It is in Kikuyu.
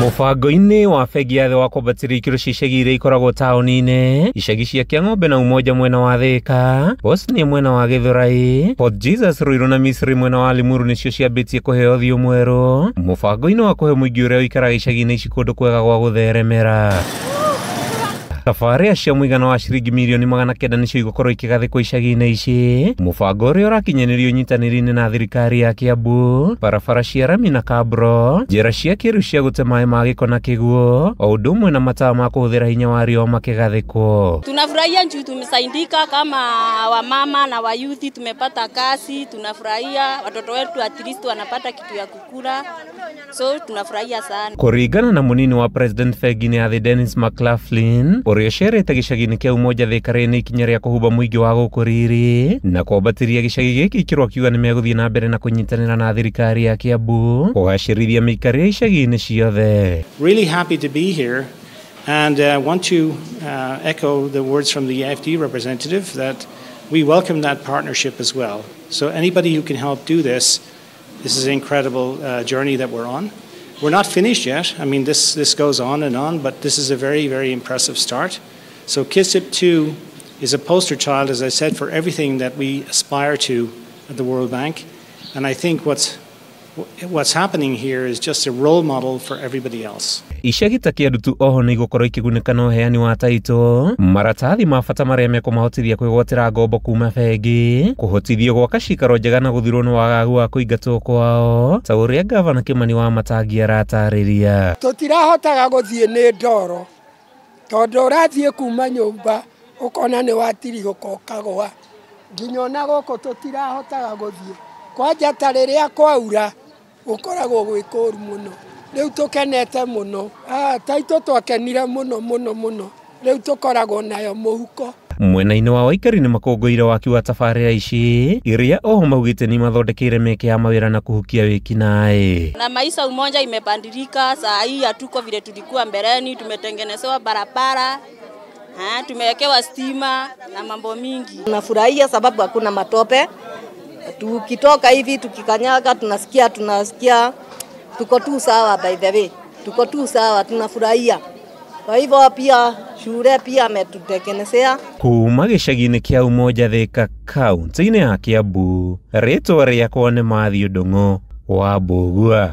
Mũbango-inĩ wa bengi ya thĩ wa kwambatĩria ikĩro cia icagi iria ikoragwo taũni-inĩ, icagi cia Kĩang'ombe na Umoja mwena wa Thĩka, Bosnia mwena wa Gĩthũrai, Port Jesus Ruiru na Misri mwena wa Limuru nĩcio ciambĩtie kũheo ũthiũ mwerũ mũbango-inĩ wa kũhe mũingĩ ũrĩa ũikaraga icagi-inĩ ici kũndũ kwega gwa gũtheremera. Tabarĩra cia mũigana wa ciringi mirioni 900 nĩcio igũkorwo ikĩgathĩkwo icagi-inĩ ici, mũbango ũrĩa ũrakinyanĩrio ũnyitanĩri-inĩ na thirikari ya Kiambu, barabara cia rami na kabro, njĩra cia kĩĩrĩu cia gũte maĩ ma gĩko na kĩguũ, o ũndũ ũmwe na matawa ma kũhũthĩra hinya wa riũa makĩgathĩkwo. Tunafurahia juu tumesaidika kama wamama na wayuthi, tumepata kazi, tunafurahia watoto wetu at least wanapata kitu ya kukula, so tunafurahia sana. Kũringana na mũnini wa President bengi-inĩ ya thĩ Dennis McLaughlin, ũrĩa ũcerete gĩcagi-inĩ kĩa Umoja Thĩka rĩrĩ nĩ ikinya rĩa kũhumba mũingĩ wa gũkũ riri na kwambatĩria gĩcagi gĩkĩ ikĩro, akiuga nĩ megũthiĩ na mbere na kũnyitanĩra na thirikari ya Kiambu kũgacĩrithia mĩikarĩre icagi-inĩ ciothe. Really happy to be here and want to echo the words from the AFD representative that we welcome that partnership as well. So anybody who can help do this, this is an incredible journey that we're on. We're not finished yet. I mean, this goes on and on, but this is a very, very impressive start. So KISIP 2 is a poster child, as I said, for everything that we aspire to at the World Bank. And I think what's happening here is just a role model for everybody else. Icagi ta Kĩandutu oho nĩ igũkorwo ikĩgunĩka na ũheani wa taitũ, maratathi ma bata marĩa mekũmahotithia kwĩgwatĩra ngombo kuma bengi, kũhotithio gwaka cikaro njega na gũthirwo nĩ wagagu wa kũingatwo kwao, ta ũrĩa gavana Kĩmani wa Matangi aratarĩria. Tũtirahotaga gũthiĩ nĩ ndoro, tondũ ũrathiĩ kuma nyũmba ũkona nĩ watirigũka ũkagũa, nginya ona gũkũ tũtirahotaga gũthiĩ. Kwanja ta rĩrĩa kwaura gũkoragwo gwĩ kũũru mũno. Rĩu tũkenete mũno, taitũ twakenire mũno mũno mũno, rĩu tũkoragwo nayo mũhuko. Mwena-inĩ wa waikari nĩ makũngũĩire waki wa tabarĩra ici iria oho maugĩte nĩ mathondekeire mĩeke ya mawĩra na kũhukia wĩkinaĩ. Na maisha Umoja imebadilika, saa hii hatuko vile tulikuwa mbeleni, tumetengenezewa barabara, tumewekewa stima na mambo mingi. Tunafurahia sababu hakuna matope. Tukitoka hivi tukikanyaga tunasikia tuko tu sawa, by the way. Tuko tu sawa, tunafurahia. Kwa hivyo pia shule pia ametutengenezea. Kuma gĩcagi-inĩ kĩa Umoja Thĩka kaunti-inĩ ya Kiambu, rĩtwa rĩakwa nĩ Matthew Ndung'u wa Mbũgua.